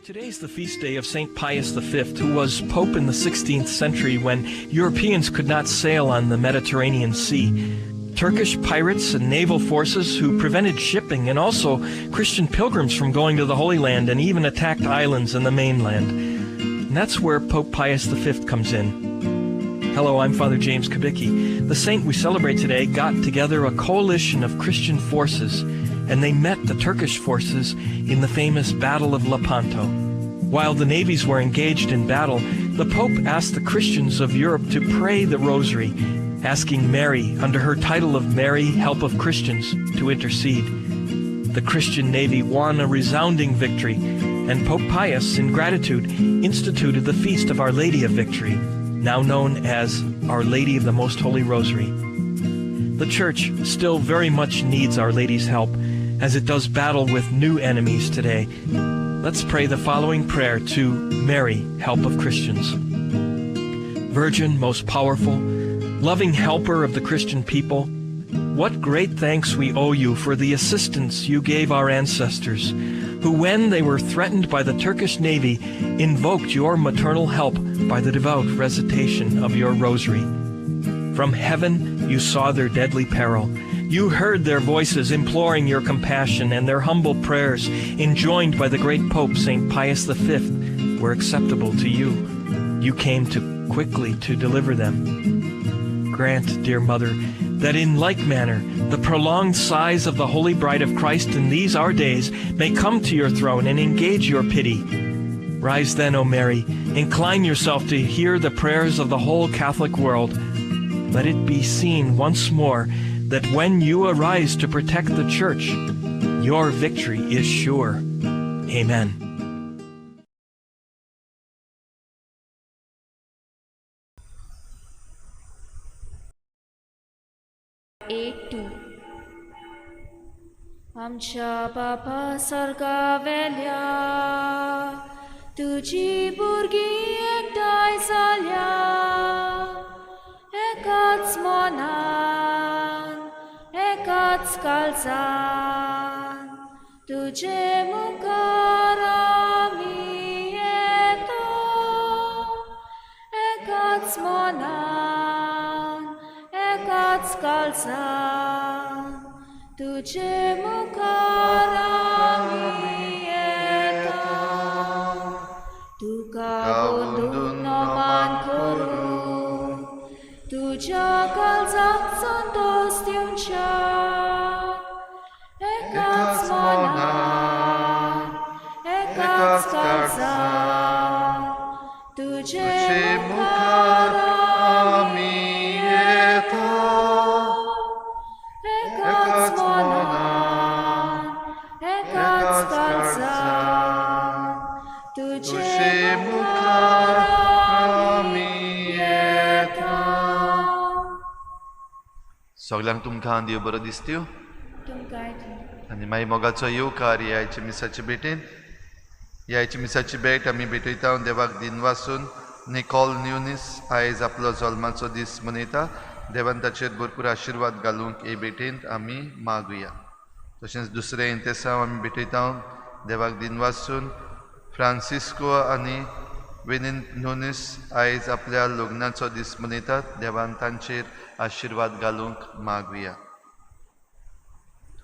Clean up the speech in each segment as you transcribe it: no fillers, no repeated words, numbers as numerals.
Today's the feast day of St. Pius V, who was Pope in the 16th century when Europeans could not sail on the Mediterranean Sea. Turkish pirates and naval forces who prevented shipping and also Christian pilgrims from going to the Holy Land and even attacked islands in the mainland. And that's where Pope Pius V comes in. Hello, I'm Father James Kubicki. The saint we celebrate today got together a coalition of Christian forces, and they met the Turkish forces in the famous Battle of Lepanto. While the navies were engaged in battle, the Pope asked the Christians of Europe to pray the Rosary, asking Mary, under her title of Mary, Help of Christians, to intercede. The Christian navy won a resounding victory, and Pope Pius, in gratitude, instituted the Feast of Our Lady of Victory, now known as Our Lady of the Most Holy Rosary. The Church still very much needs Our Lady's help, as it does battle with new enemies today. Let's pray the following prayer to Mary, Help of Christians. Virgin, most powerful, loving helper of the Christian people, what great thanks we owe you for the assistance you gave our ancestors, who when they were threatened by the Turkish Navy, invoked your maternal help by the devout recitation of your rosary. From heaven you saw their deadly peril. You heard their voices imploring your compassion, and their humble prayers, enjoined by the great Pope St. Pius V, were acceptable to you. You came to quickly to deliver them. Grant, dear Mother, that in like manner the prolonged sighs of the Holy Bride of Christ in these our days may come to your throne and engage your pity. Rise then, O Mary, incline yourself to hear the prayers of the whole Catholic world. Let it be seen once more that when you arise to protect the Church, your victory is sure. Amen. 8-2. आमच्या बापा सर्गावेल्या तुजी भुरगीं एकठांय जाल्या एकाच मनान एकाच काळजान तुजे मुखार आमी येता एकाच मनान एकाच काळजान तुजे मुखार आमी येता तुका वंदून नमन करून तुज्या काळजाक संतोष दिवच्या एकाच मनान एकाच काळजान तुजे मुखार आमी येता एकाच मनान एकाच काळजान तुजे मुखार आमी येता. सगल्यांक तुमकां देव बरो दिसत्यो तुमकांय आनी मागीर मोगाचो येवकार ह्या आयच्या मिसाचे भेटेन. ह्या आयच्या मिसाची भेट आमी भेटयता देवाक दिनवासून. निकॉल न्युनीस आयज आपलो जल्माचो दीस मनयता. देवान ताचेर भरपूर आशिर्वाद घालूंक हे भेटेंत आमी मागुया. तशेंच दुसरें इंतेसांव आमी भेटयता देवाक दिनवासून. फ्रांसिस्को आनी विनीन न्युनीस आयज आपल्या लग्नाचो दीस मनयतात. देवान तांचेर आशिर्वाद घालूंक मागुया.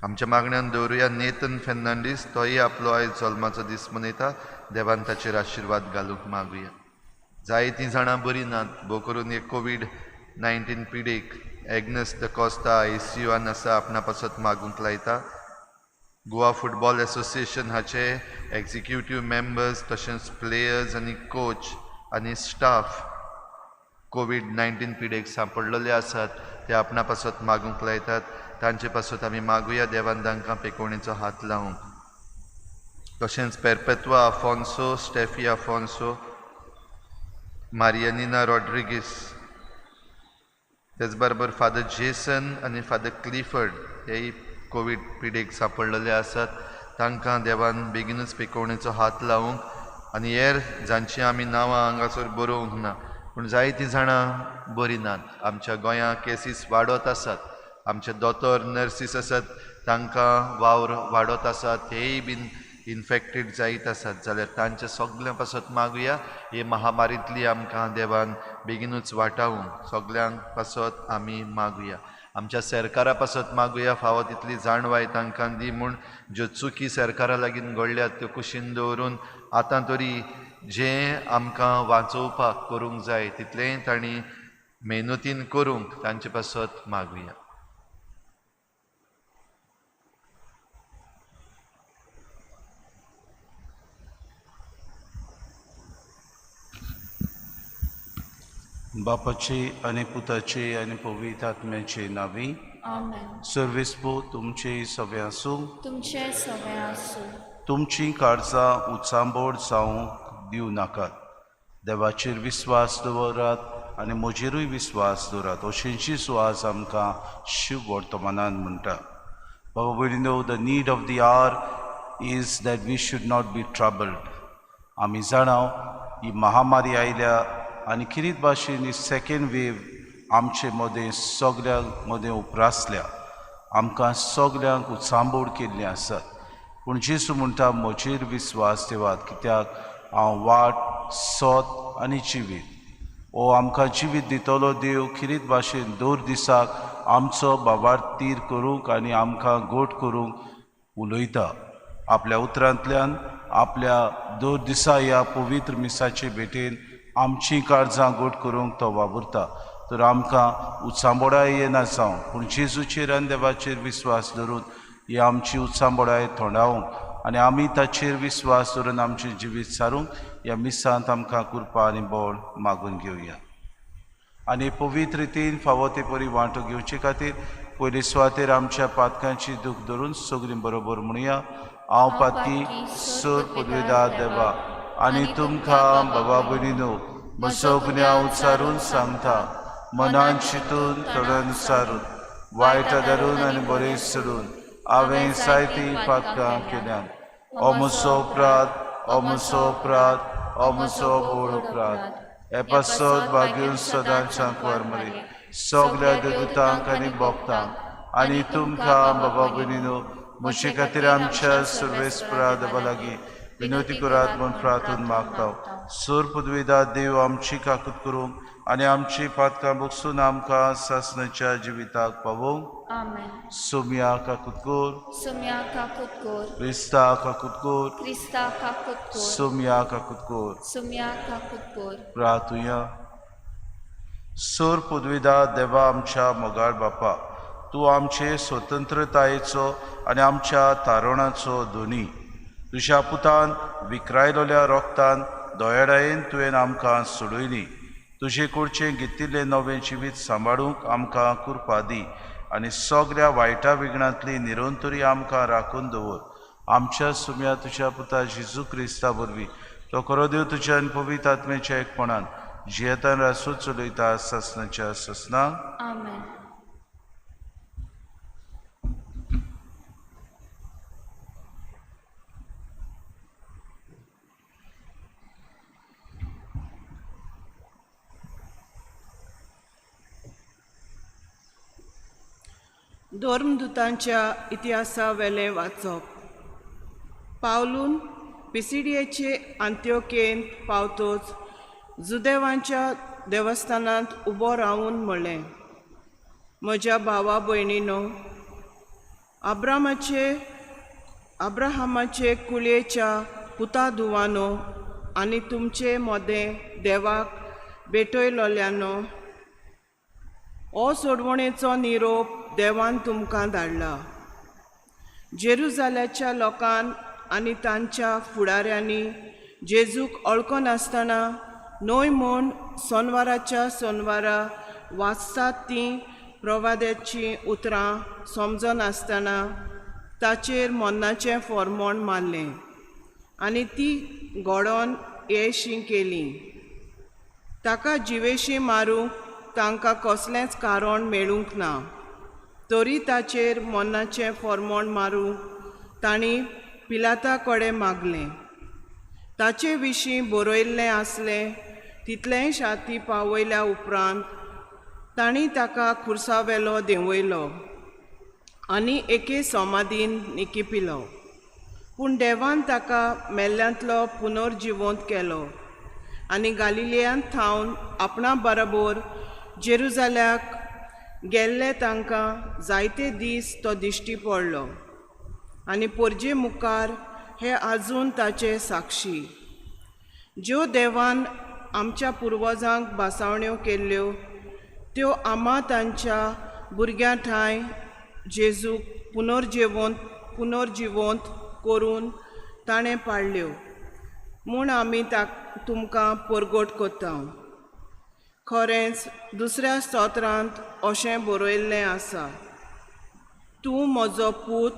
आमच्या मागण्यान दवरुया नेतन फेर्नांडीस, तोय आपलो आयज जल्माचो दीस मनयता. देवान ताचेर आशिर्वाद घालूंक मागुया. जायतीं जाणां बरीं नात, भोव करून एक कोवीड-19 पिडेक एग्नस the Costa आयसीयूआन आसा, आपणा पासत मागूंक लायता. गोवा फुटबॉल एसोसिएशन हाचे एग्जिक्युटीव मेंबर्स तशेंच प्लेयर्स आनी कोच आनी स्टाफ कोवीड-19 पिडेक सांपडलेले आसात, ते आपणा पासत मागूंक लायतात. तांचे पासत आमी मागुया देवान तांकां पेकोवणेचो हात लावंक. तशेंच पेरपेत्वा आफोन्सो, स्टेफी आफोन्सो, मारियानिना रॉड्रिगीस, तेच बरोबर फादर जेसन आनी फादर क्लिफर्ड हेय कोवीड पिडेक सांपडलेले आसात. तांकां देवान बेगीनूच पेकोवणेचो हात लावंक. आनी हेर जांची आमी नांवां हांगासर बरोवंक ना, पूण जायतीं जाणां बरीं नात. आमच्या गोंयांत केसीस वाडत आसात. आमचे दोतोर नर्सीस आसात, तांकां वावर वाडत आसात. हेय बीन इन्फेक्टेड जायत आसात जाल्यार तांच्या सगल्यां पासत मागुया. हे महामारींतली आमकां देवान बेगीनूच वाटावूंक सगल्यांक पासत आमी मागुया. आमच्या सरकारा पासत मागुया, फावो तितली जाणवाय तांकां दी म्हूण ज्यो चुकी सरकारा लागीं घडल्यात त्यो कुशीन दवरून आतां तरी जें आमकां वाचोवपाक करूंक जाय तितलेंय तांणी मेहनतीन करूंक तांचे पासत मागुया. बापाचे आनी पुताचे आनी पवित्र आत्म्याचे नांवी आमेन. सर्वेस्पो तुमचे सगळे आसूं. तुमचे सगळे आसूं. तुमची काळजां उचांबळ जावंक दिवं नाकात. देवाचेर विस्वास दवरात आनी म्हजेरूय विस्वास दवरात अशें जेजू आज आमकां शिव वर्तमानान म्हणटा. बाबा भयणीनो, the need of the hour is that we should not be troubled. आमी जाणाव ही महामारी आयल्या आनी किरीत भाशेन ही सेकेंड वेव आमचे मदें सगळ्यां मदें उप्रासल्या, आमकां सगल्यांक उचांबळ केल्ली आसात. पूण जेजू म्हणटा म्हजेर विस्वास ठेवात, कित्याक हांव वाट, सत आनी जिवीत. ओ आमकां जिवीत दितलो देव खिरीत भाशेन दर दिसाक आमचो बाबार तीर करूंक आनी आमकां गोट करूंक उलयता. आपल्या उतरांतल्यान आपल्या दर दिसा ह्या पवित्र मिसाचे भेटेन आमची काळजां गोट करूंक तो वावुरता. तर आमकां उचांबोडाय येना जावं, पूण जेजूचेर आनी देवाचेर विस्वास धरून ही आमची उचांबोडाय थोंडावंक आनी आमी ताचेर विस्वास धरून आमचें जिवीत सारूंक ह्या मिसांत आमकां कृपा आनी बळ मागून घेवया. आनी पवित्र रितीन फावो ते परी वांटो घेवचे खातीर पयले सुवातेर आमच्या पातकांची दूख धरून सगळीं बरोबर म्हणुया. हांव पातकी सर पदवेदार देवा आनी तुमकां बाबा भयणीनो म्हजो गुन्यांव उच्चारून सांगता, मनान चिंतून तोंडान सारून वायट धरून आनी बरें सोडून हांवें जायतीं पातकां केल्यात. हो म्हजो अपराध, हो म्हजो अपराध, हो म्हजो व्हड अपराध. हे पासत भाग्यून सदांच सांकवार मरे सगल्या देवदूतांक आनी भक्तांक आनी तुमकां बाबा भयणीनो म्हजे खातीर आमच्या सर्वेस्परा देवा लागीं विनोती करात म्हूण प्रार्थून मागता. सोर पदवेदा देव आमची काकूत करूंक आनी आमची पातकां बगसून आमकां सासणाच्या जिविताक पावोवंक. आमेन. सोम्या काकूत कर, सोम्या काकूत कर, क्रिस्ता काकूत कर, क्रिस्ता काकूत कर, सोम्या काकूत कर. सोम्या काकूत कर. प्रार्थुया. सोर पदवेदा देवा आमच्या मोगाळ बापा, तूं आमचे स्वतंत्रतायेचो आनी आमच्या तारणाचो धनी. तुज्या पुतान विक्रायलोल्या रोगतान दयाळायेन तुवें आमकां सोडयली. तुजे कडचें घेतिल्लें नवें जिवीत सांबाळूंक आमकां कृपा दी आनी सगळ्या वायटा विघ्नांतली निरंतरी आमकां राखून दवर. आमच्या सुम्या तुज्या पुता जेजू क्रिस्ता वरवीं तो खरो देव तुज्या आनी पवित्र आत्म्याच्या एकपणान जियेतान रासो चलयता सासणाच्या सासणाक. आमेन. धर्मदूतांच्या इतिहासावेलें वाचप. पावलून पिसिडियेचे आंत्योकेंत पावतोच जुदेवांच्या देवस्थानांत उबो रावून म्हणलें, म्हज्या भावा भयणीनो, अब्राहमाचे कुळयेच्या पुता धुवानो आनी तुमचे मदें देवाक भेटयलोल्यानो, हो सोडवणेचो निरोप देवान तुमकां धाडला. जेरुजाल्याच्या लोकान आनी तांच्या फुडाऱ्यांनी जेजूक वळखनासतना न्हय म्हूण सोनवाराच्या सोनवारा वाचतात तीं प्रवाद्याचीं उतरां समजनासतना ताचेर मरणाचें फॉर्मोण मारलें आनी ती घडोवन येशी केली. ताका जिवेशी मारूंक तांकां कसलेंच कारण मेळूंक ना, तरी ताचेर मरणाचें फॉर्मोण मारूंक तांणी पिलाता कडेन मागलें. ताचे विशीं बरयल्लें आसलें तितलेंय शाती पावयल्या उपरांत तांणी ताका खुर्सावेलो देंवयलो आनी एके समाधीन निकिपिलो. पूण देवान ताका मेल्ल्यांतलो पुनर्जिवंत केलो आनी गालिलियांत थावन आपणा बरोबर जेरुजाल्याक गेल्ले तांकां जायते दीस तो दिश्टी पडलो आनी पोरजे मुखार हे आजून ताचे साक्षी. ज्यो देवान आमच्या पुर्वजांक भासावण्यो केल्ल्यो त्यो आमा तांच्या भुरग्यां ठांय जेजूक पुनर्जिवंत करून ताणें पाळ्ळ्यो म्हूण आमी तुमकां परगट करता. खरेंच दुसऱ्या स्तोत्रांत अशें बरयल्लें आसा, तूं म्हजो पूत,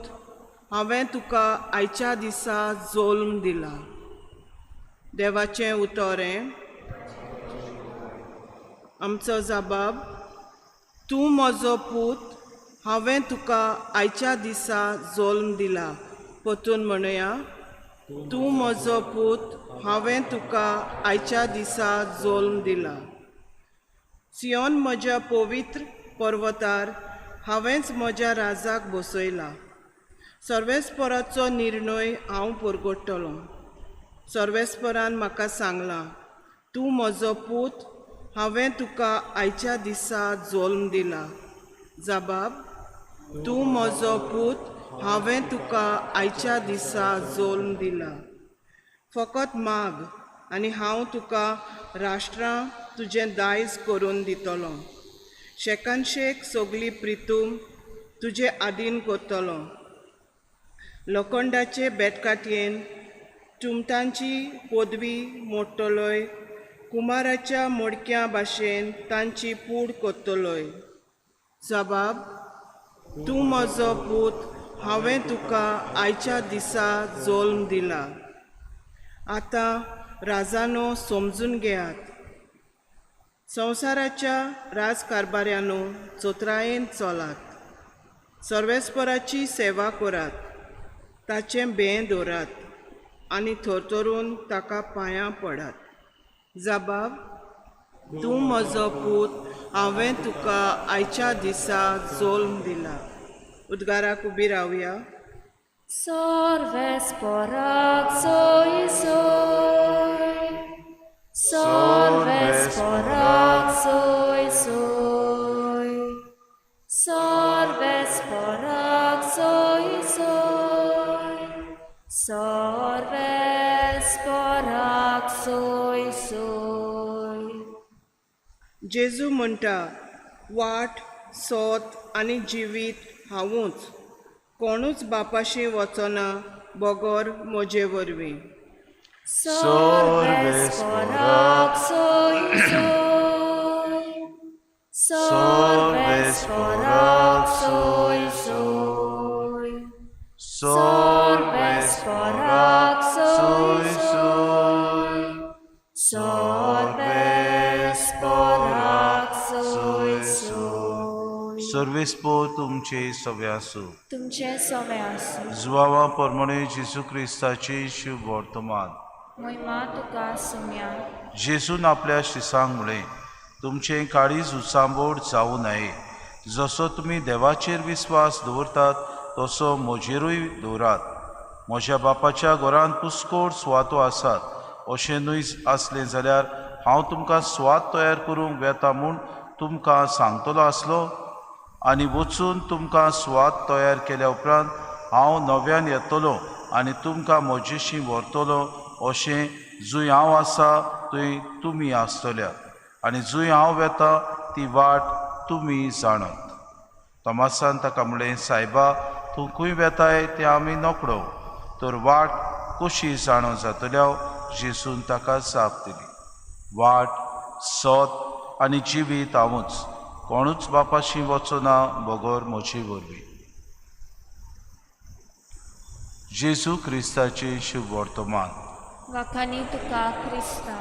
हांवें तुका आयच्या दिसा जल्म दिला. देवाचें उतर हें. आमचो जबाब, तूं म्हजो पूत, हांवें तुका आयच्या दिसा जल्म दिला. परतून म्हणुया, तूं म्हजो पूत, हांवें तुका आयच्या दिसा जल्म दिला. सियोन म्हज्या पवित्र पर्वतार हांवेंच म्हज्या राजाक बसयला. सर्वेस्पराचो निर्णय हांव परगट्टलो. सर्वेस्परान म्हाका सांगलां, तूं म्हजो पूत, हांवें तुका आयच्या दिसा जल्म दिला. जबाब, तूं म्हजो पूत, हांवें तुका आयच्या दिसा जल्म दिला. फकत माग आनी हांव तुका राष्ट्रां तुजें दायज करून दितलो. शेकानशेक सगली प्रितूम तुजे आदीन करतलो. लोखंडाचे बेटकाटयेन चुमटांची पदवी मोडटलोय, कुमाराच्या मोडक्या भाशेन तांची पूड करतलोय. जबाब, तूं म्हजो पूत, हांवें तुका आयच्या दिसा जल्म दिला. आतां राजानो समजून घेयात, संवसाराच्या राजकारभाऱ्यानो चोत्रायेन चलात, सर्वेस्पराची सेवा करात, ताचें बें दवरात आनी थरथरून ताका पांयां पडात. जबाब, तूं म्हजो पूत, हांवें तुका आयच्या दिसा जल्म दिला. उद्गाराक उबी रावया. सर्वेस्पराक सोय सोय, सर्वेस्पराक सोय सोय, सर्वेस्पराक सोय सोय, सर्वेस्पराक सोय सोय. जेजू म्हणटा, वाट, सोत आनी जिवीत हांवूच, कोणूच बापाशी वचना बगर म्हजे वरवीं. सर्वेस्पराक सोय सोय, सर्वेस्पराक सोय सोय, सर्वेस्पराक सोय सोय, सर्वेस्पराक सोय सोय. सर्वेस्पोर तुमचे सवे आसूं. तुमचे सवे आसूं. जुवावा परमणे जेजू क्रिस्ताची शिव वर्तमान. मोहिमा तुका सुम्या. जेजून आपल्या शिसांक म्हळें, तुमचें काळीज उचांबोड जावं नये. जसो तुमी देवाचेर विस्वास दवरतात तसो म्हजेरूय दवरात. म्हज्या बापाच्या घरांत पुस्कोड सुवातो आसात. अशें न्हय आसलें जाल्यार हांव तुमकां सुवात तयार करूंक वेता म्हूण तुमकां सांगतलो आसलो. आनी वचून तुमकां सुवात तयार केल्या उपरांत हांव नव्यान येतलो आनी तुमकां म्हजेशी व्हरतलो. अशें जंय हांव आसा थंय तुमी आसतल्यात आनी जंय हांव वेता ती वाट तुमी जाणत. तोमासान ताका म्हणलें, सायबा, तूं खंय वेताय तें आमी नकळो, तर वाट कशी जाणो जातल्या? जेजून ताका जाप दिली, वाट, सत आनी जिवीत हांवूच, कोणूच बापाशी वचना बगर म्हजे वरवीं. जेजू क्रिस्ताचें शुभ वर्तमान. वाखानी तुका क्रिस्ता.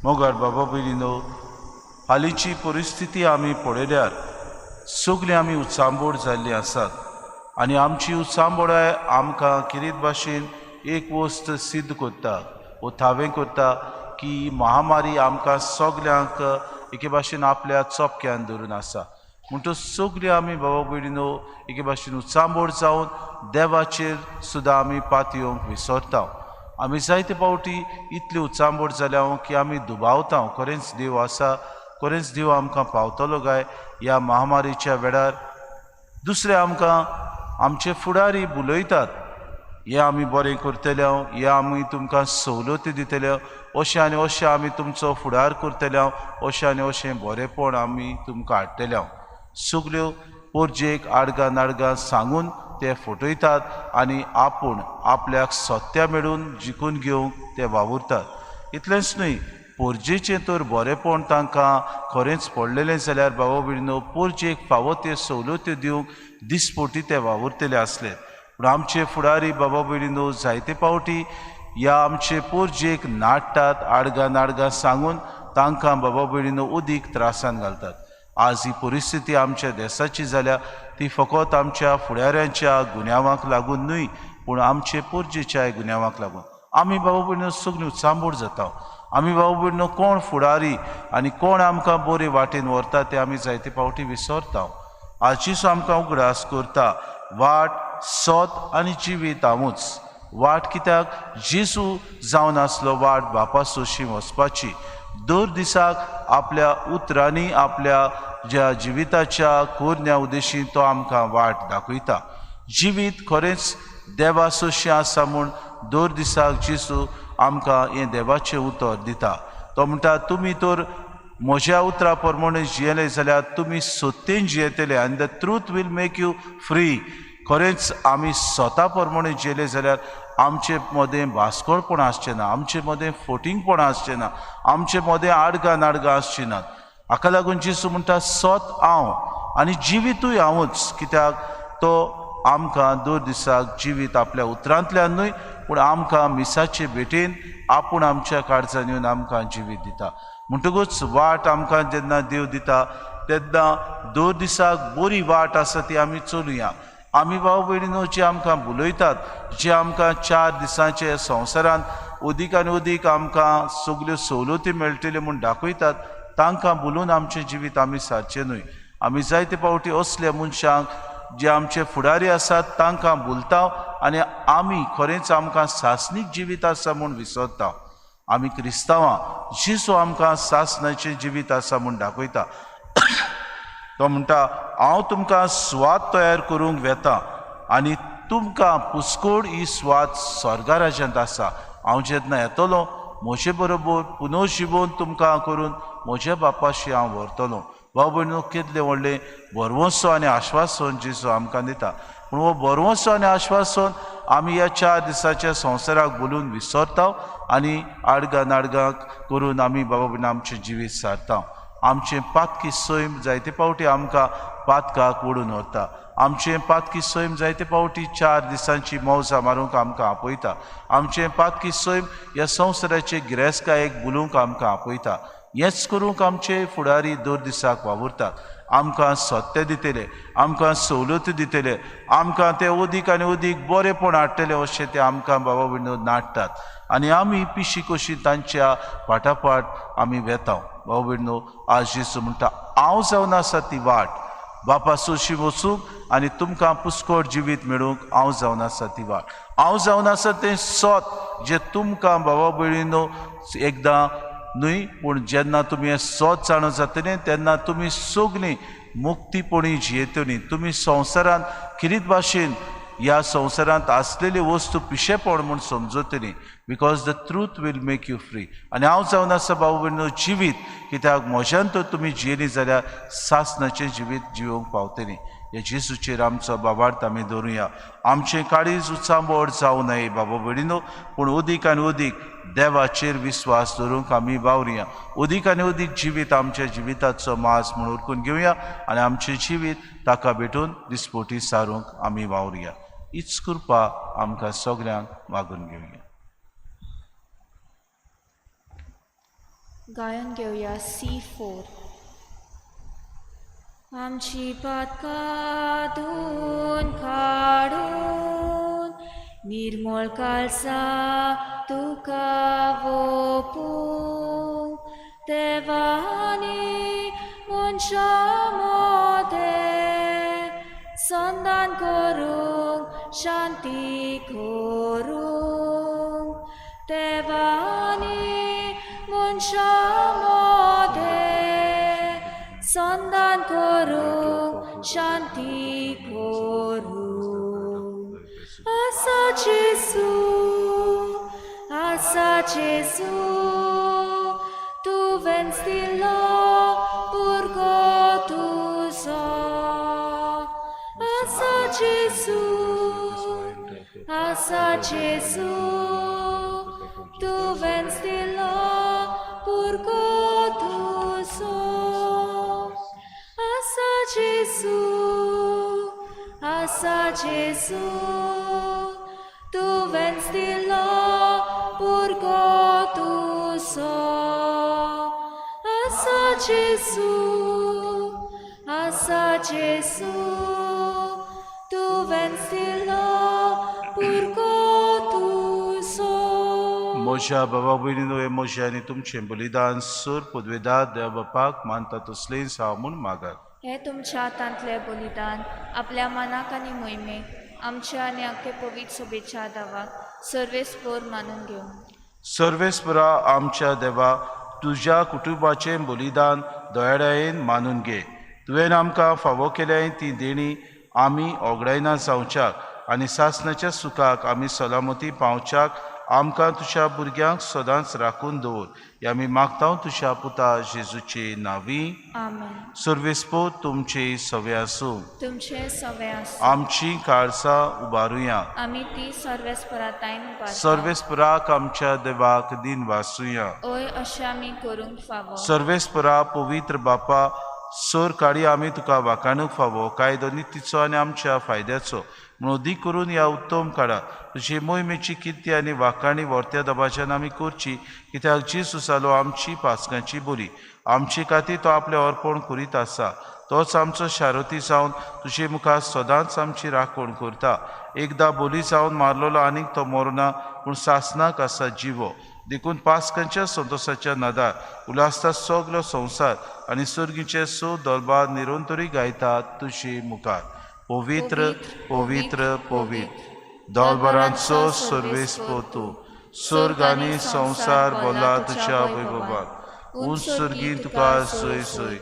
मोगाळ बाबा भयणीनो, हालींची परिस्थिती आमी पळयल्यार सगळीं आमी उचांबोड जाल्लीं आसात आनी आमची उचांबोडाय आमकां किरीत भाशेन एक वस्त सिद्ध करता वो थावें करता की महामारी आमकां सगल्यांक एके भाशेन आपल्या चपक्यान धरून आसा. म्हणटच सगळीं आमी बाबा भयणीनो एके भाशेन उचांबळ जावन देवाचेर सुद्दां आमी पातयेवंक विसरता. आमी जायते फावटी इतली उचांबळ जाल्या की आमी दुबावता खरेंच देव आसा, खरेंच देव आमकां पावतलो काय ह्या महामारीच्या वेळार. दुसरें आमकां आमचे फुडारी बुलयतात, हें आमी बरें करतले, हें आमी तुमकां सवलती दितले, अशें आनी अशें आमी तुमचो फुडार करतले, अशें आनी अशें बरेंपण आमी तुमकां हाडटले. सगल्यो पोरजेक आडगां नाडगां सांगून ते फटयतात आनी आपूण आपल्याक सत्या मेळून जिखून घेवंक ते वावुरतात. इतलेंच न्हय, पोरजेचें तर बरेंपण तांकां खरेंच पडलेलें जाल्यार बाबा भयणीनो पोरजेक फावो त्यो सवलत्यो दिवंक दिसपोटी ते वावुरतले आसले. पूण आमचे फुडारी बाबा भयणीनो जायते फावटी ह्या आमचे पोरजेक नाडटात, आडगां नाडगां सांगून तांकां बाबा भयणीनो उदीक त्रासान घालतात. आज ही परिस्थिती आमच्या देसाची जाल्या ती फकत आमच्या फुडाऱ्यांच्या गुन्यांवांक लागून न्हय, पूण आमचे पोरजेच्याय गुन्यांवांक लागून. आमी बाबा भयणीनो सगळीं उचांबळ जाता. आमी बाबा भयणीनो कोण फुडारी आनी कोण आमकां बरे वाटेन व्हरता ते आमी जायते फावटी विसरता. आज जेजू आमकां उगडास करता, वाट सत आनी जिवीत हांवूच. वाट कित्याक जेजू जावन आसलो वाट बापा सोशी वचपाची. दर दिसाक आपल्या उतरांनी आपल्या ज्या जिविताच्या कोरण्या उद्देशी तो आमकां वाट दाखयता. जिवीत खरेंच देवा सोशी आसा म्हूण दर दिसाक जेजू आमकां हें देवाचें उतर दिता. तो म्हणटा, तुमी तर म्हज्या उतरा प्रमाणे जियेले जाल्यार तुमी सत्तेन जियेतले आनी the truth will make you free. खरेंच आमी स्वता प्रमाणे जियेले जाल्यार आमचे मदें भास्कळपण आसचें ना, आमचे मदें फोटिंगपण आसचें ना, आमचे मदें आडगां नाडगां आसचीं नात. हाका लागून जेजू म्हणटा, सत हांव आनी जिवितूय हांवूच. कित्याक तो आमकां दर दिसाक जिवीत आपल्या उतरांतल्यान न्हय, पूण आमकां मिसाचे भेटेन आपूण आमच्या काळजान येवन आमकां जिवीत दिता. म्हणटकूच वाट आमकां जेन्ना देव दिता तेन्ना दर दिसाक बरी वाट आसा ती आमी चलुया. आमी भाव भयणीनो जे आमकां बुलयतात, जे आमकां 4 दिसांचे संवसारांत उदीक आनी उदीक आमकां सगल्यो सवलती मेळटल्यो म्हूण दाखयतात, तांकां बुलून आमचें जिवीत आमी सारचें न्हय. आमी जायते फावटी असल्या मनशांक जे आमचे फुडारी आसात तांकां बुलता आनी आमी खरेंच आमकां सासणीक जिवीत आसा म्हूण विसरता. आमी क्रिस्तांवां जेजू आमकां सासणाचें जिवीत आसा म्हूण दाखयता. तो म्हणटा, हांव तुमकां सुवात तयार करूंक वेता आनी तुमकां पुस्कोड ही सुवात स्वर्गा राज्यांत आसा. हांव जेन्ना येतलो म्हजे बरोबर पुनः जिवोवन तुमकां करून म्हज्या बापाशी हांव व्हरतलो. भाव भयणीनो कितलें व्हडलें भरवंसो आनी आश्वासन जेजू आमकां दिता. पूण हो भरवंसो आनी आश्वासन आमी ह्या 4 दिसाच्या संवसाराक बोलून विसरता आनी आडगां नाडगां करून आमी बाबा भयणीनो आमचें जिवीत सारता. आमचें पातकी सैम जायते फावटी आमकां पातकाक ओडून व्हरता. आमचें पातकी सैम जायते फावटी 4 दिसांची मौजां मारूंक आमकां आपयता. आमचें पातकी सैम ह्या संवसाराचे गिरेस्तकायेक बुलूंक आमकां आपयता. हेंच करूंक आमचे फुडारी दर दिसाक वावुरतात. आमकां सत्य दितले, आमकां सवलती दितले, आमकां ते उदीक आनी उदीक बरेंपण हाडटले अशें ते आमकां बाबा भयणीनो नाडटात आनी आमी पिशी कशी तांच्या फाटाफाट आमी वेता. बाबा भयणीनो आज जेजू म्हणटा, हांव जावन आसा ती वाट बापा सोशी वचूंक आनी तुमकां पुस्कोट जिवीत मेळूंक हांव जावन आसा ती वाट. हांव जावन आसा तें सत जें तुमकां बाबा भयणीनो एकदां न्हय, पूण जेन्ना तुमी हें सत जाणा जातलें तेन्ना तुमी सगळीं मुक्तीपणी जियेतलीं. तुमी संवसारांत किरीत भाशेन ह्या संवसारांत आसलेली वस्तू पिशेपण म्हूण समजतली. Because the truth will make you free. आनी हांव जावन आसा बाबा भयणीनो जिवीत, कित्याक म्हज्यान तर तुमी जियेली जाल्यार सासणाचें जिवीत जिवोवंक पावतलीं. ह्या जेजूचेर आमचो बाबार्थ आमी दवरुया. आमचें काळीज उचांबळ जावं नये बाबा भयणीनो, पूण उदीक आनी उदीक देवाचेर विस्वास दवरूंक आमी वावरुया. उदीक आनी उदीक जिवीत आमच्या जिविताचो मास म्हूण उरकून घेवया आनी आमचें जिवीत ताका भेटून दिसपोटी सारूंक आमी वावरुया. हीच कृपा आमकां सगल्यांक मागून घेवया. गायन घेवया C4. आमची पातकां धुवन काडून निर्मळ काळसा तुका वोपूं देवानी मनशां मदें संदान करूंक शांती करूंक देवानी मनशां मदें संदान करूंक शांती करूंक आसा जेजू आसा जेजू तुवेंच दिलो भुरगो तुजो आसा जेजू आसा जेजू तुवेंच दिलो भुरगो तुजो आसा जेजू आसा जेजू तुवेंच दिलो भुरगो तुजो आसा जेजू आसा जेजू तुवेंच दिलो भुरगो तुजो. म्हज्या बाबा भयणीनो हें म्हजें आनी तुमचें बलिदान सर पदवेदार देव बापाक मानता तसलेंच हांव म्हूण मागात. हें तुमच्या हातांतलें बलिदान आपल्या मनाक आनी मोहिमेक आमच्या आनी आख्खे पवित्र सभेच्या दावाक सर्वेस्पोर मानून घेवं. सर्वेस्परा आमच्या देवा तुज्या कुटुंबाचें बलिदान दयाळायेन मानून घे. तुवें आमकां फावो केल्याय ती देणी आमी ओगडायना जावच्याक आनी सासणाच्या सुखाक आमी सलामती पावच्याक आमकां तुज्या भुरग्यांक सदांच राखून दवर हे आमी मागता तुज्या पुता जेजूचे नांवी. आमेन. सर्वेस्पोर तुमचे सवे आसूं. तुमचे सवे आसूं. आमची काळसां उबारुया. आमी ती सर्वेस्परातायन उबारता. सर्वेस्पराक आमच्या देवाक दिन वासुया. ओय अशें आमी करूंक फावो. सर्वेस्परा पवित्र बापा सर काळी आमी तुका वाखाणूंक फावो कायदो नितीचो आनी आमच्या फायद्याचो म्हणून दी करून ह्या उत्तम काळार तुजी मोहिमेची किर्ती आनी वाखाणी वर्त्या दबाज्यान आमी करची कित्याक जेजू जालो आमची पासकांची बोली आमचे खातीर तो आपलें अर्पण करीत आसा तोच आमचो शारती जावन तुजे मुखार सदांच आमची राखण करता. एकदां बोली जावन मारलेलो आनीक तो मरना पूण सासणाक आसा जिवो देखून पासकांच्या संतोशाच्या नादार उल्हासता सगलो संवसार आनी सर्गीचे स दरबार निरंतरी गायतात तुजे मुखार. पवित्र पवित्र पवित्र दरबारांचो सर्वेस्पोर तूं सर्ग आनी संवसार भरला तुज्या वैभवान. उंच सर्गी तुका सोय सोय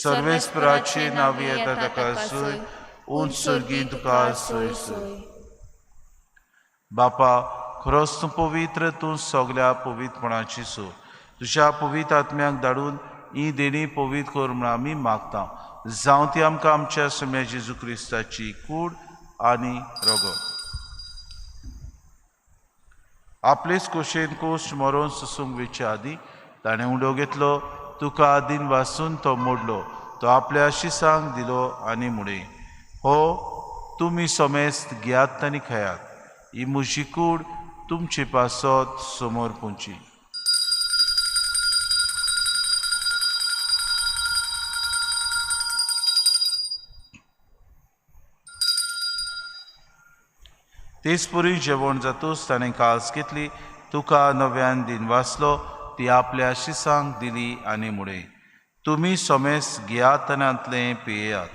सर्वेस्पराचे नांव येता ताका सोय उंच सर्गी तुका सोय सोय. बापा खरोच तूं पवित्र तूं सगल्या पवित्रपणाची सो तुज्या पवित्र आत्म्याक धाडून ही देणी पवित्र कर म्हूण आमी मागता जावं ती आमकां आमच्या सम्या जेजू क्रिस्ताची कूड आनी रगत. आपलेच कोशेन कोश मरोन सोसूंक वेचे आदीं ताणें उडो घेतलो तुका आदीन वासून तो मोडलो तो आपल्या शिसांक दिलो आनी म्हणें हो तुमी समेस्त घेयात आनी खायात ही म्हजी कूड तुमचे पासत समोर पुंची. तेच परी जेवण जातूच ताणें कास घेतली तुका नव्यान दिन वाचलो ती आपल्या शिसांक दिली आनी म्हणें तुमी समेस्त घेयात आनी पियेयात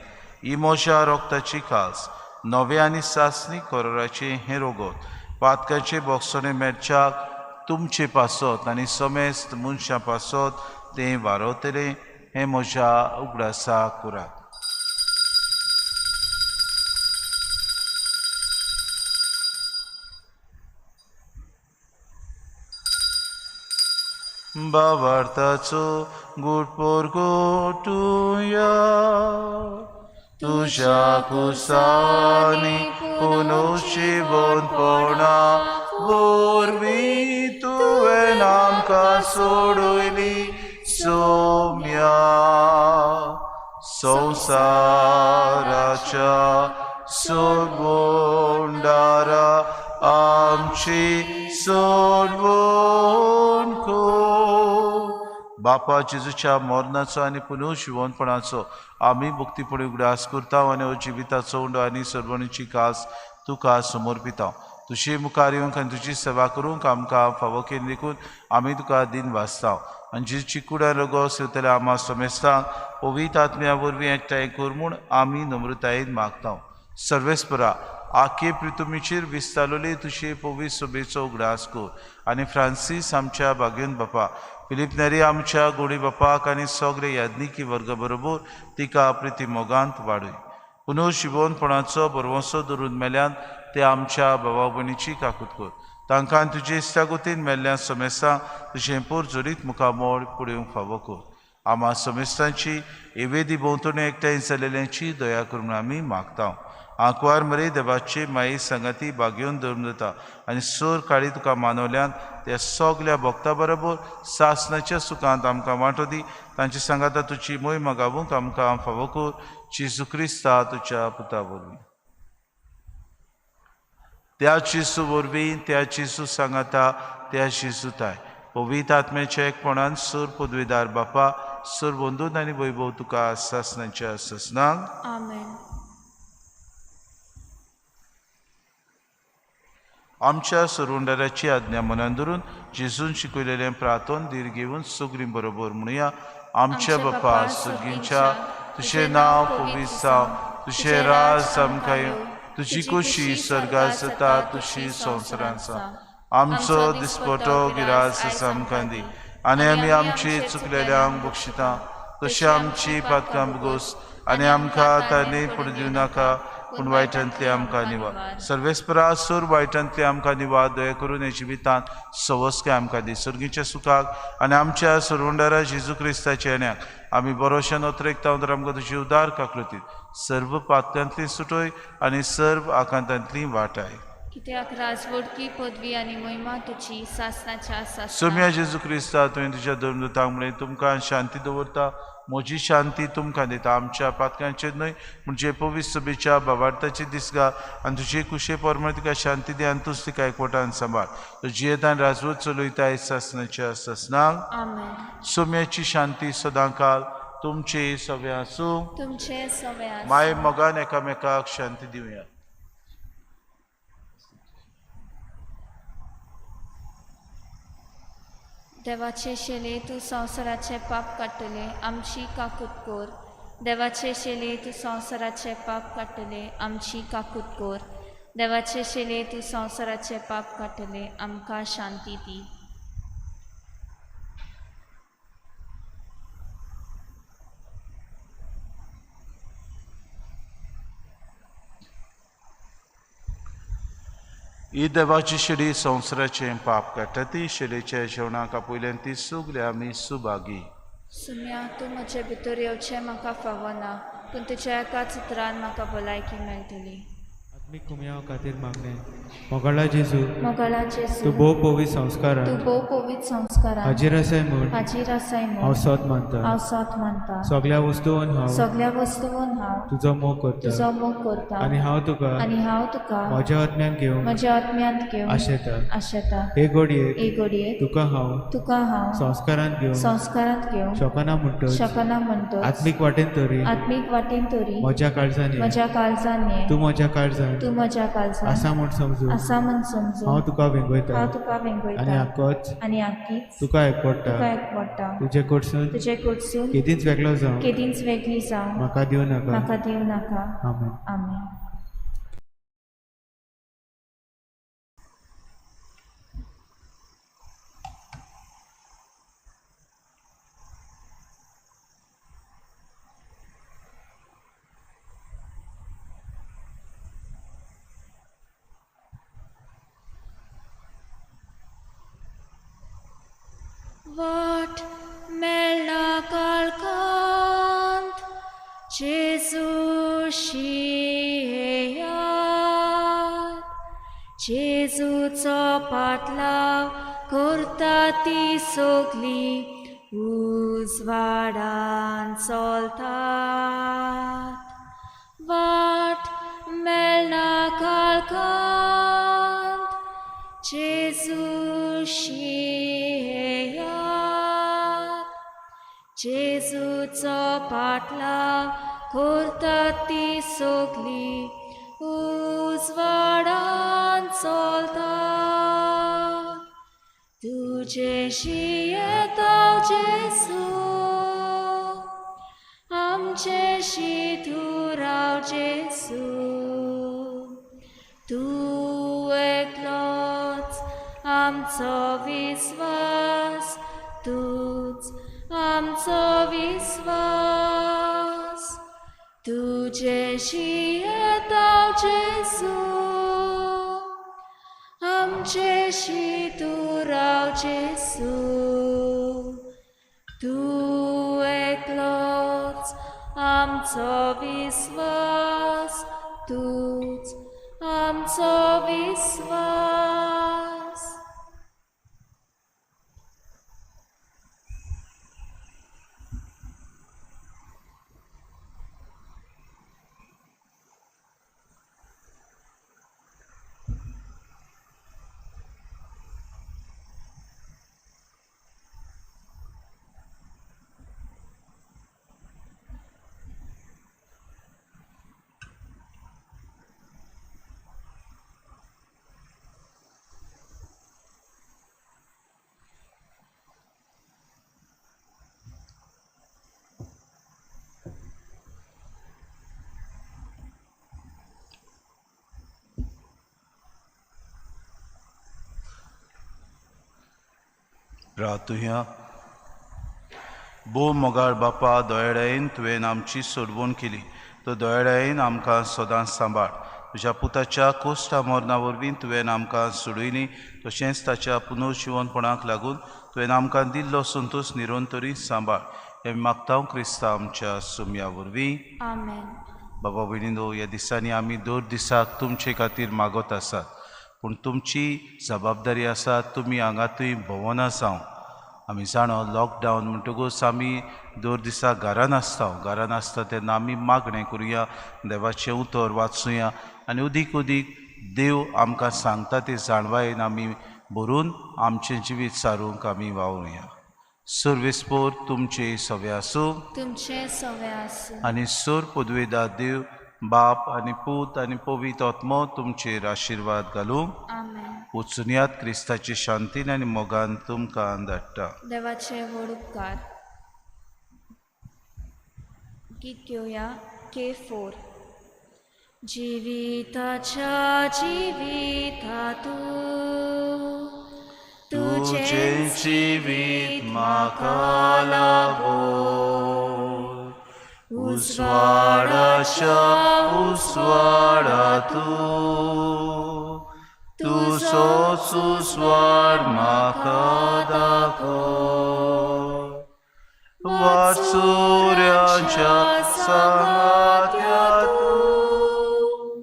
ही म्हज्या रोगताची कास नवे आनी सासणी करोराचें हें रोगत पातकाचे बोगसणे मेळच्याक तुमचे पासत आनी समेस्त मनशां पासत तें वारवतलें हें म्हज्या उगडासा करात. बाबार्थाचो गुटपोर गोटुया तुज्या कुसानी पुनोशिवनपणा वरवीं तुवें आमकां सोडयली सोम्या संवसाराच्या सोडवणदारा आमची सोडवण कर. बापा जेजूच्या मरणाचो आनी पुनर्जिवनपणाचो आमी भक्तीपणी उगडास करता आनी हो जिविताचो उंडो आनी सर्वणीची कास तुका समर्पिता. तुजे मुखार येवंक आनी तुजी सेवा करूंक आमकां फावो केली देखून आमी तुका दिन वाचता. आनी जेजूची कुडां रोगोस येवतल्या आमा समेस्तांक पवित्र आत्म्या वरवीं एकठांय कर म्हूण आमी नम्रतायेन मागता. सर्वेस्परा आखे प्रितुमीचेर विस्तारलेली तुजे पवित्र सभेचो उगडास कर आनी फ्रांसीस आमच्या बागेवन बापा, फिलीप नेरी आमच्या गोडी बापाक आनी सगळे याज्ञिकी वर्ग बरोबर तिका प्रिती मोगांत वाडय. पुनर्जिवनपणाचो भरवंसो धरून मेल्यान ते आमच्या भावा भयणीची काकूत कर. तांकां तुजे इश्टागतीन मेल्ल्या समेस्तांक तुजें पोर जोडीत मुखामोळ पळोवंक फावो कर. आमा समेस्तांची एवेदी भोंवतणी एकठांय जाल्ल्यांची दया करून आमी मागता. आंकवार मरे देवाचे माये सांगाती बागेवन धरून जाता आनी सोर काळी तुका मानवल्यान त्या सगल्या भक्ता बरोबर सासनाच्या सुखांत आमकां वांटो दी. तांचे सांगाता तुजी मोहिमा गावूंक आमकां फावो कर. जेजू क्रिस्ता तुज्या पुता वरवीं. त्या जेजू वरवीं, त्या जेजू सांगाता, त्या जेजू ताय पवित्र आत्म्याच्या एकपणान सूर पदवीदार बापा, सूर बंधून आनी वैभव तुका सासनाच्या सासनाक. आमेन. आमच्या सरवंडाराची आज्ञा मनान धरून जेजून शिकयलेलें प्रार्थन धीर घेवन सगळीं बरोबर म्हणुया. आमच्या बापा सर्गींच्या, तुजें नांव पवित्र जावं, तुजें राज आमकां येवं, तुजी कुशी सर्गात जाता तशी संवसारांत जावं. आमचो दिसपटो गिरास आमकां दी आनी आमी आमची चुकलेल्यांक बक्षिता तशी आमची पातकां भोगोस आनी आमकां तांणी पडूं दिवं नाका, पूण वायटांतली आमकां निवा. सर्वेस्परा सूर वायटांतली आमकां निवा. दया करून हे जिवितांत सवस्काय आमकां दी. सर्गीच्या सुखाक आनी आमच्या सरवंडारा जेजू क्रिस्ताच्या येण्याक आमी बरोशान अत्रेकता तर आमकां तुजी उदार काकृतीत सर्व पातकांतली सुटोय आनी सर्व आकांतांतली वाटाय. कित्याक राजवडकी पदवी आनी महिमा तुजी सासनाच्या सासनाक. सोम्या जेजू क्रिस्ता, तुवें तुज्या धर्मदूतांक म्हणलें, तुमकां शांती दवरता, म्हजी शांती तुमकां दिता. आमच्या पातकांचेर न्हय म्हणजे पवित्र सभेच्या बाबार्थाची दिसगा आनी तुजे कुशे प्रमाण तिका शांती दी आनी तूंच तिका एकवटान सांबाळ. तूं जियेतान राजवट चलयताय सासनाच्या सासनाक. आमेन. सोम्याची शांती सदांकाल तुमचे सगळे आसूं. तुमचे सगळे आसूं. माय मोगान एकामेकाक शांती दिवया. देवाचे शेले तूं संवसाराचें पाप काडटले, आमची काकूत कर. देवाचे शेले तूं संवसाराचें पाप काडटले, आमची काकूत कर. देवाचे शेले तूं संवसाराचें पाप काडटले, आमकां शांती दी. ही देवाची शेली संवसाराचें पाप काडटा, ती शेलीच्या जेवणाक आपयल्यान ती सगळे आमी सुभागी. सुम्या, तूं म्हजे भितर येवचें म्हाका फावना, पूण तुज्या एकाच उतरान म्हाका भलायकी मेळटली. आत्मीक कुमयाव खातीर मागणें. मोगाळा जेजू, मोगाळा जेजू, तूं भोव पवित्र संस्कारान, तूं भोव पवित्र संस्कारान हाजीर आसाय म्हूण, हाजीर आसाय म्हूण हांव सोद मानता, हांव सोद मानता. सगळ्या वस्तून हांव, सगळ्या वस्तून हांव तुजो मोग करता, तुजो मोग करता आनी हांव तुका, आनी हांव तुका म्हज्या आत्म्यान घेवंक, म्हज्या आत्म्यांत घेवंक आशेता, आशेता. हे घडयेक, हे घडयेक तुका हांव, तुका हांव संस्कारांत घेवंक, संस्कारांत घेवंक शकना म्हणटच, शकना म्हणटच, आत्मीक वाटेन तरी, आत्मीक वाटेन तरी म्हज्या काळजान ये, म्हज्या काळजान ये, तूं म्हज्या काळजान, तूं म्हज्या काळजान आसा म्हूण समजून, आसा म्हूण समजून, हांव तुका वेंगयता, हांव तुका वेंगयता आनी आकोच, आनी आकीच तुका एकवडटा, तुका एकवडटा. तुजे कडसून, तुजे कडसून केदींच वेगळो जावं, केदींच वेगळी जावं म्हाका दिवं नाका, म्हाका दिवं नाका. आमेन. आमेन. वाट मेळना काळखांत जेजू शियात, जेजूचो पाटलाव करता ती सगली उजवाडान चलतात. वाट मेळना काळखांत जेजू शियात, जेजूचो पाटलाव करता ती सगली उजवाडान चलतात. तुजेशी येता जेसू, आमचेशी तूं राव जेसू. तूं एकलोच आमचो विस्वास, तूंच आमचो विस्वास. तुजेशी येता जेसू, आमचेशी तूं राव जेसू. तूं एकलोच आमचो विस्वास, तूंच आमचो विस्वास. प्रार्थुया. भोव मोगाळ बापा, दयाळायेन तुवें आमची सोडवण केली, तो दयाळायेन आमकां सदांच सांबाळ. तुज्या पुताच्या कोश्टा मरणा वरवीं तुवें आमकां सोडयली, तशेंच ताच्या पुनर्जिवनपणाक लागून तुवें आमकां दिल्लो संतोश निरंतरी सांबाळ. हें मागता क्रिस्ता आमच्या सुम्या वरवीं. आमेन. बाबा भयणीनो, ह्या दिसांनी आमी दर दिसाक तुमचे खातीर मागत आसात, पूण तुमची जबाबदारी आसा तुमी हांगा थंय भोंवना जावं. आमी जाणो लॉकडावन म्हणटकूच आमी दर दिसा घरान आसता. घरान आसता तेन्ना आमी मागणें करुया, देवाचें उतर वाचुया आनी उदीक उदीक देव आमकां सांगता ते जाणवायेन आमी भरून आमचें जिवीत सारूंक आमी वावरुया. सर्वेस्पोर तुमचे सवे आसूं, तुमचे सवे आसूं. आनी सोर पदवेदा देव बाप आनी पूत आनी पवित्र आत्मो तुमचेर आशिर्वाद घालूं. आमेन. वचुनयात क्रिस्ताची शांतीन आनी मोगान तुमकां धाडटा. देवाचे व्हड उपकार. गीत घेवया K4. जिविताच्या जिविता तूं, तुजें जिवीत म्हाका लाभो, उजवाडाच्या उजवाडा तूं, तुजोच उजवाड म्हाका दाखय. वाचुऱ्यांच्या सांगात्या तूं,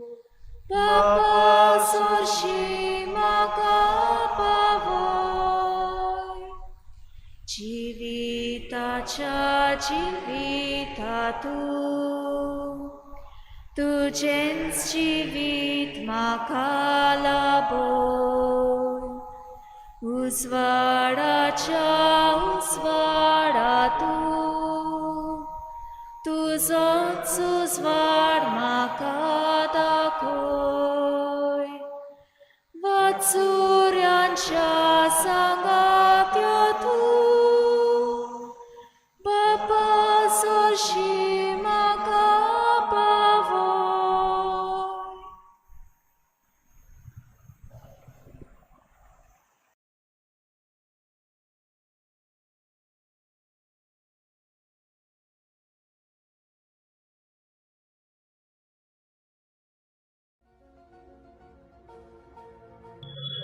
बापा सोरशी म्हाका पावय. जिविताच्या जिविता तूं, तुजेंच जिवीत म्हाका लाभोय. उजवाडाच्या उजवाडा तूं, तुजोच उजवाड म्हाका दाखय. वाचुऱ्यांच्या सांगात्या तूं, बापा सोरशी म्हाका पावय.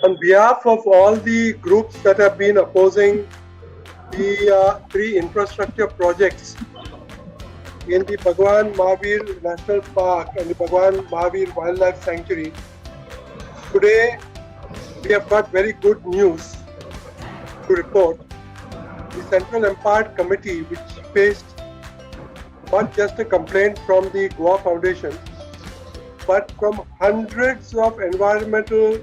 On behalf of all the groups that have been opposing the three infrastructure projects in the Bhagwan Mahavir National Park and the Bhagwan Mahavir Wildlife Sanctuary, today we have got very good news to report. The Central Empowered Committee, which faced not just a complaint from the Goa Foundation, but from hundreds of environmental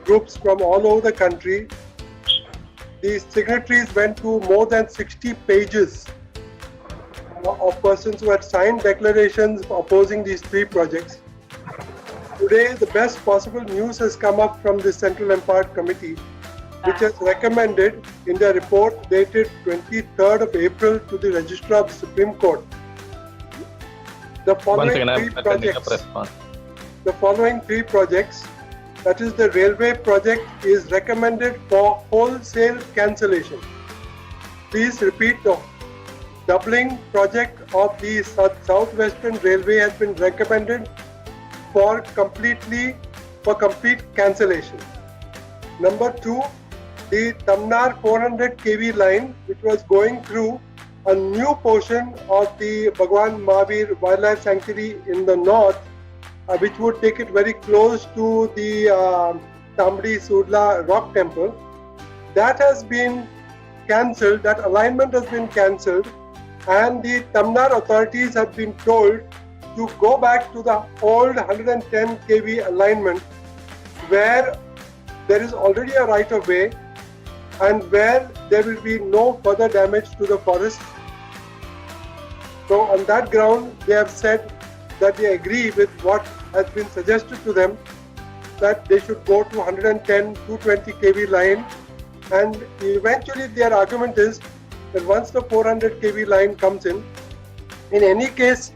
groups from all over the country. The signatories went to more than 60 pages of persons who had signed declarations opposing these three projects. Today, the best possible news has come up from the Central Empowered Committee which has recommended in their report dated 23rd of April to the Registrar of the Supreme Court the One following second, three I'm attending a projects. press con. The following three projects, that is the railway project, is recommended for wholesale cancellation. Please repeat, the doubling project of the Southwestern Railway has been recommended for complete cancellation. Number 2, the Tamnar 400 kV line, which was going through a new portion of the Bhagwan Mahavir Wildlife Sanctuary in the north, which would take it very close to the Tambdi Sudla Rock Temple, that has been cancelled, that alignment has been cancelled, and the Tamnar authorities have been told to go back to the old 110 kV alignment where there is already a right of way and where there will be no further damage to the forest. So on that ground, they have said that they agree with what has been suggested to them, that they should go to 110, 220 kV line. And eventually their argument is that once the 400 kV line comes in any case,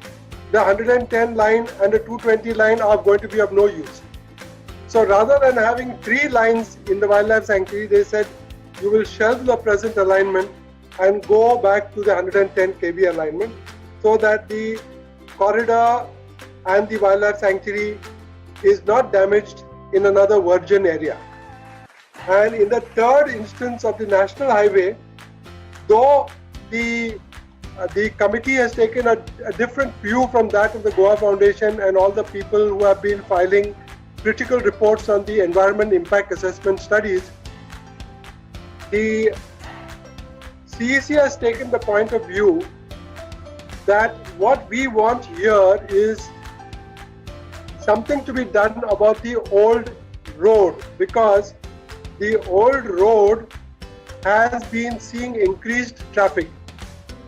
the 110 line and the 220 line are going to be of no use. So rather than having 3 lines in the wildlife sanctuary, they said you will shelve the present alignment and go back to the 110 kV alignment so that the corridor and the wildlife sanctuary is not damaged in another virgin area. And in the third instance of the national highway, though the committee has taken a different view from that of the Goa Foundation and all the people who have been filing critical reports on the environment impact assessment studies, the CEC has taken the point of view that what we want here is something to be done about the old road, because the old road has been seeing increased traffic,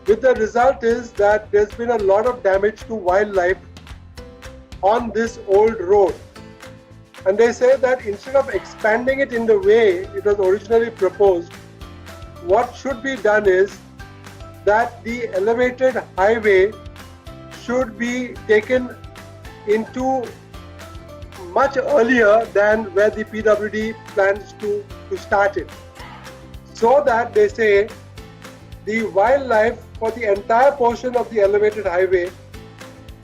with the result is that there's been a lot of damage to wildlife on this old road. And they say that instead of expanding it in the way it was originally proposed, what should be done is that the elevated highway should be taken into much earlier than where the PWD plans to start it. So that, they say, the wildlife for the entire portion of the elevated highway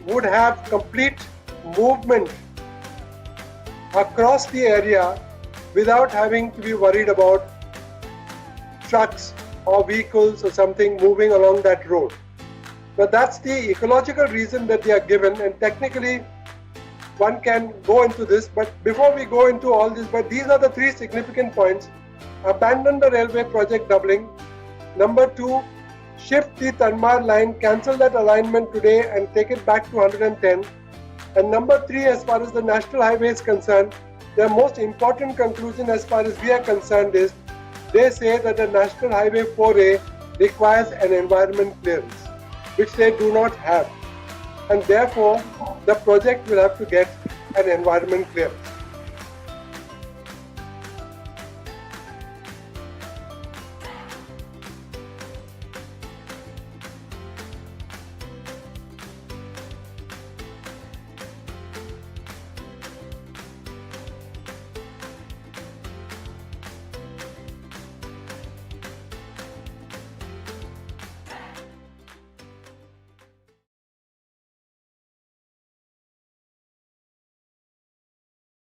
would have complete movement across the area without having to be worried about trucks or vehicles or something moving along that road. But that's the ecological reason that they are given, and technically one can go into this, but before we go into all this, but these are the 3 significant points. Abandon the railway project doubling. Number 2, shift the Tanmar line, cancel that alignment today and take it back to 110. And number 3, as far as the national highway is concerned, their most important conclusion as far as we are concerned is they say that the National Highway 4A requires an environment clearance, which they do not have. And therefore, the project will have to get an environment clearance.